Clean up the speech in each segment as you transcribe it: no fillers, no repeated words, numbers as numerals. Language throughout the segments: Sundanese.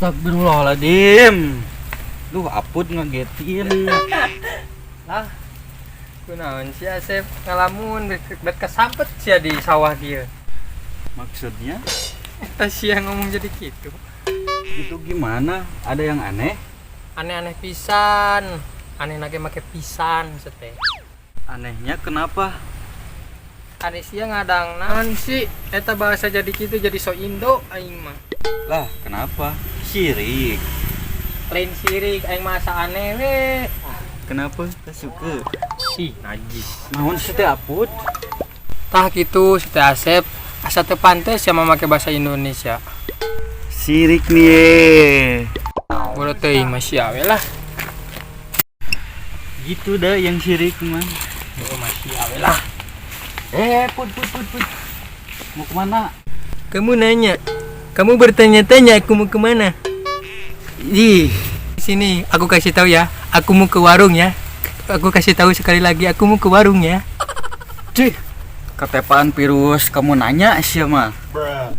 Astagfirullahaladzim. Duh, Aput ngagetin. Lah, kunaon si Asep ngalamun bet kesampet sia di sawah dia. Maksudnya? Eta sia ngomong jadi gitu. Itu gimana? Ada yang aneh? Aneh-aneh pisan. Aneh nage make pisan sete. Anehnya kenapa? Aneh sia ngadang naon sih eta bahasa jadi gitu jadi so Indo aing mah. Lah, kenapa? Sirik. Lain sirik aing mah asa aneh we. Kenapa? Suka. Ih, najis. Naon sih teh Aput? Tah gitu si teh Asep asa teu pantes sia make bahasa Indonesia. Sirik nih. Bodoh teuing mah sia we lah. Gitu dah yang sirik mah. Oh, masih awe lah. Put put put put. Mau kemana? Kamu nanya. Kamu bertanya-tanya aku mau kemana? Ih, sini aku kasih tahu ya. Aku mau ke warung ya. Aku kasih tahu sekali lagi aku mau ke warung ya. Cih, ketepaan virus kamu nanya sih mah.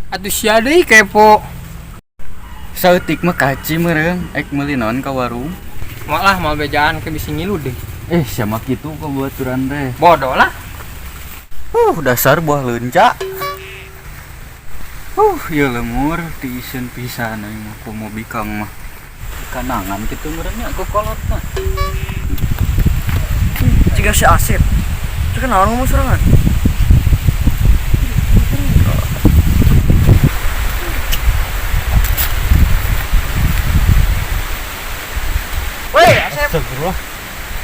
Atuh sia deui kepo. Saeutik mah kaci meureun, ek meuli naon ka warung. Moal lah moal bejaan ke bisi ngilu deh. Siapa kitu ka baturan teh. Bodoh lah. Dasar buah leunca. Ya lemur tiiseun pisan aing mah komo bikang mah. Kanangan kitu meureun nya kokolotna. Jika si Asep. Itu kenal ngomong sorangan. Woi, Asep. Astagfirullah.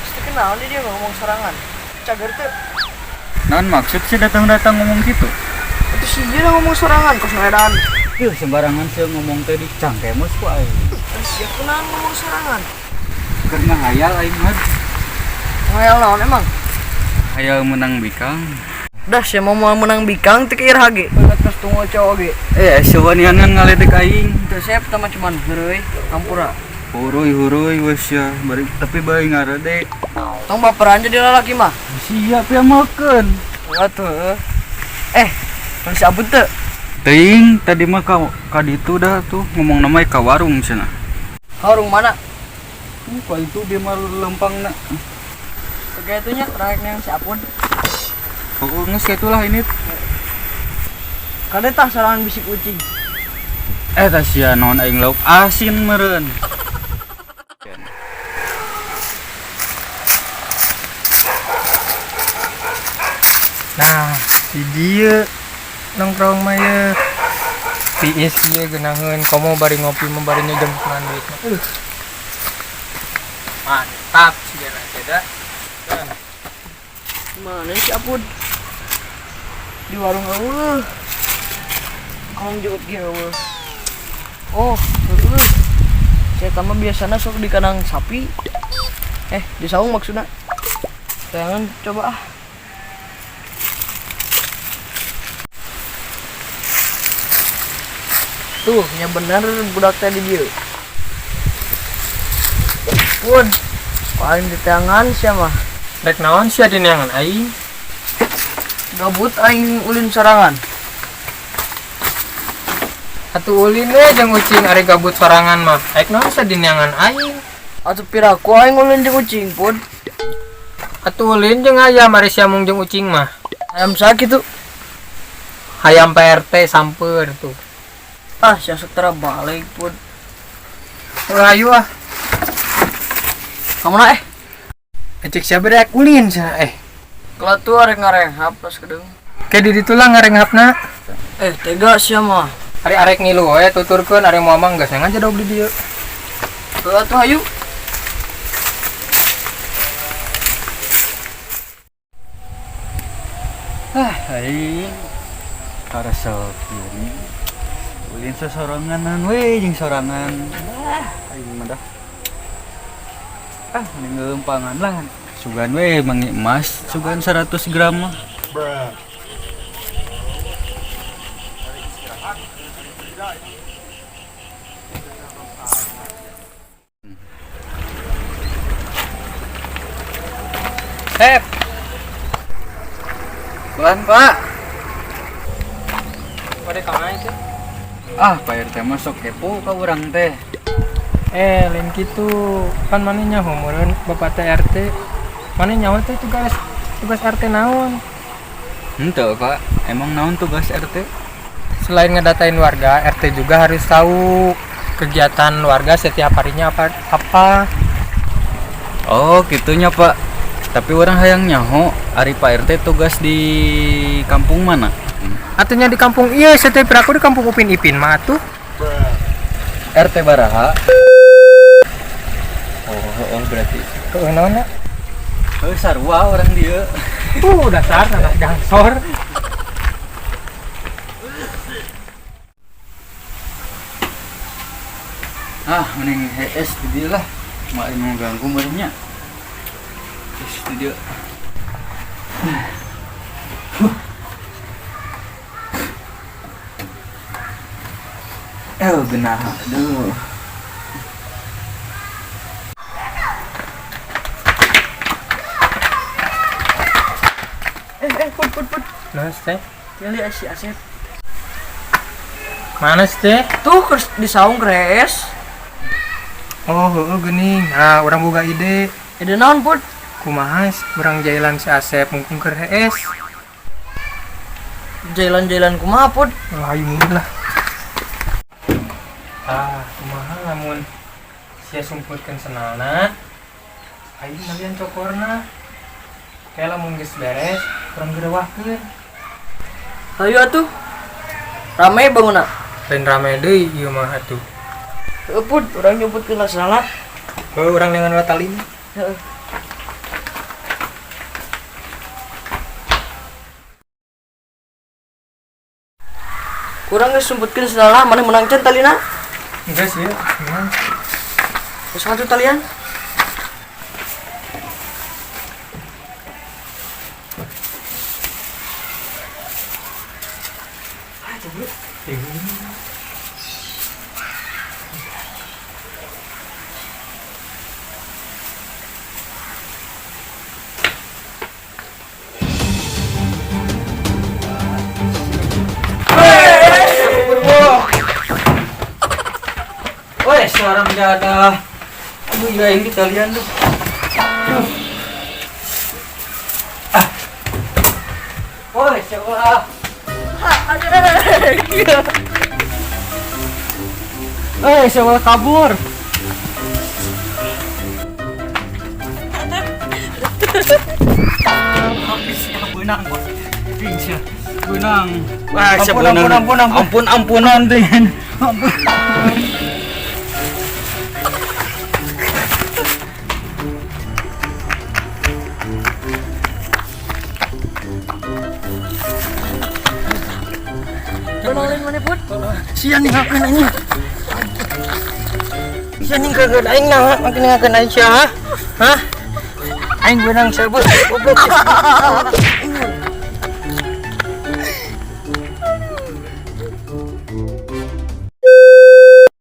Itu kenal dia ngomong sorangan. Cager tuh. Naon maksud sih datang-datang ngomong gitu? Itu sih dia ngomong sorangan kos ngedan. Yuh, sembarangan sih ngomong teh di cangkemus ku aing. Sia kunaon ngomong sorangan? Keur ngahayal aing mah. Ngahayal naon emang? Hayal menang bikang. Dah sia mau menang bikang teu kieu hage. Banget pas tunggu cowok ge. Sewanian ngaledek aing. Teu sep tah mah cuman heureuy hampura. Huruy-huruy wes ya, bari tapi bae ngarede. Tong baperan jadi lalaki mah. Siap ya makan. Atuh. Kan si Abud teu? Teuing tadi mah ka ditu dah tuh ngomong namanya ka warung cenah. Ka warung mana? Ka itu dia mah lempangna. Oke itu nya rek yang si Apun. Pokoknya itulah ini. Kade tah sorangan bisik ucing. Tah sia naon aing lauk asin meureun. Nah, di dieu nongkrong mah ye. Tiis ieu geunaheun komo bari ngopi mah bari nyejempulan duit mah. Mantap sigana teh da. Mana si Apun? Di warung eueuh. Kolong jeup ge eueuh. Oh, heueuh. Saya mah biasana sok di kandang sapi. Di saung maksudna. Tayangan coba ah. Tuh, nya bener budak teh di dieu. Pun, paling di tangan sia mah. Rek naon sia di neangan aing? Gabut aing ulin sorangan. Atuh ulin we jeung ucing ari gabut sorangan mah. Rek naon sia di neangan aing? Atuh piraku aing ulin jeung ucing pun. Atuh ulin jeung ayam ari sia mung jeung ucing mah. Ayam saha kitu? Hayam PRT samper tuh. Ah, sia sok tara balik pun. Ulah ayu ah. Ka mana Cek siapa rek ulin cenah Kalau tuh arek ngarenghap pas kedeung. Ke di ditu lah ngarenghapna. Tega sia mah. Ari arek ngilu we tuturkeun ari moal mah geus sengaja dog di dieu. Heuh atuh hayu. Ah, aing karesep ieu nih. Ulin sesoranganan we jeung sorangan. Ah, aing mah dah. Ah, mending ngelempangan lah. Sugan we mangi emas, sugan 100 gram mah. Hep. Pelan, Pak. Pada kamana itu? Ah, Pak RT mah sok kepo ka urang teh. Lain kitu. Pan maneh nyaho meureun bapak teh RT. Maneh nyaho teh tugas tugas RT naon? Henteu, Pak. Emang naon tugas RT? Selain ngedatain warga, RT juga harus tahu kegiatan warga setiap harinya apa apa. Oh, gitunya, Pak. Tapi urang hayang nyaho, ari Pak RT tugas di kampung mana? Atunya di kampung iya, setiap aku di kampung Upin Ipin mah tuh. RT baraha? Oh, berarti. Heueuh naon nya? Oh, sarua orang dia. Dasar anak gangsor. Ah, mending HS di dia lah. Mak mau ganggu merenya. Terus di dia. Genah. Aduh. Put. Nah, teh. Tinggal si Asep. Mana sih teh? Tuh di saung kres. Oh, heueuh geuning. Nah, urang boga ide. Ide naon, Put? Kumaha urang jailan si Asep mungkung keur hees. Jailan-jailan kumaha, Put? Oh, ayo mundur lah. Ah, kumaha lamun sia sumputkeun senalna. Aing malian cokorna. Kayak lamun geus beres, urang gerewahkeun. Hayu atuh. Rame bangunna. Lain rame deui ieu mah atuh. Heueuh, Put, urang nyumputkeun senalna. Heueuh, urang dengan watalin. Heeh. Kurang geus sumputkeun senalna, maneh menang can talina? Enggak sih, menang. Geus maju talian. Woi, seorang dadah. Aduh, ya ini kalian tuh. Ah. Woi, siapa? Siapa kabur? Habis ya benang, Bos. Pingsir. Benang. Wah, ampun, ampun, ampun, ampun. Ampun, ampunan, dengan. Ampun. Benangin mana, Put? Sia ninggalkeun aing. Sia ninggalkeun aing nah, makin ninggalkeun aing sia, ha? Hah? Aing beunang seubeuh, goblok.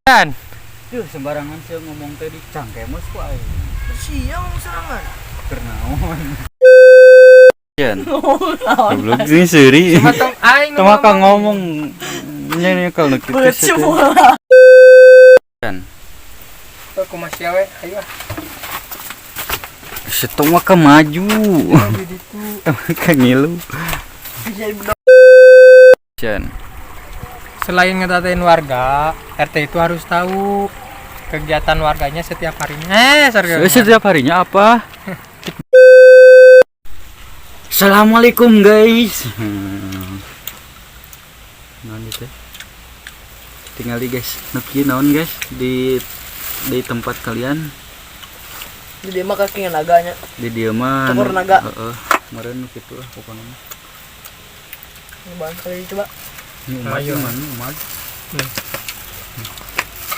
Kan. Duh, sembarangan sia ngomong teh dicangkemus ku aing. Sia ngomong serangan. Keur naon? Jan. Goblok sih seuri. Aing Tong ka ngomong nya nya kalau kitu. Kan. Kumaha sia we, ayo ah. Setong mah maju. Ka ngilu. Jan. Selain ngedatain warga, RT itu harus tahu kegiatan warganya setiap harinya. Setiap harinya apa? Assalamualaikum guys. Naon itu? Tinggal di guys. Nu kieu naon guys di tempat kalian? Di dieu mah kaki naganya. Di dieu mah cokor naga. Heeh. Meureun nu kitu lah pokona mah. Nyobain kali coba. Ini umat mana umat?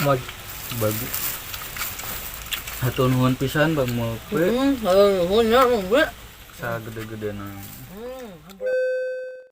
Umat bagus. Hatur nuhun pisan Bang Mope. Heeh, nuhun ya, Bang. Sagede-gedena.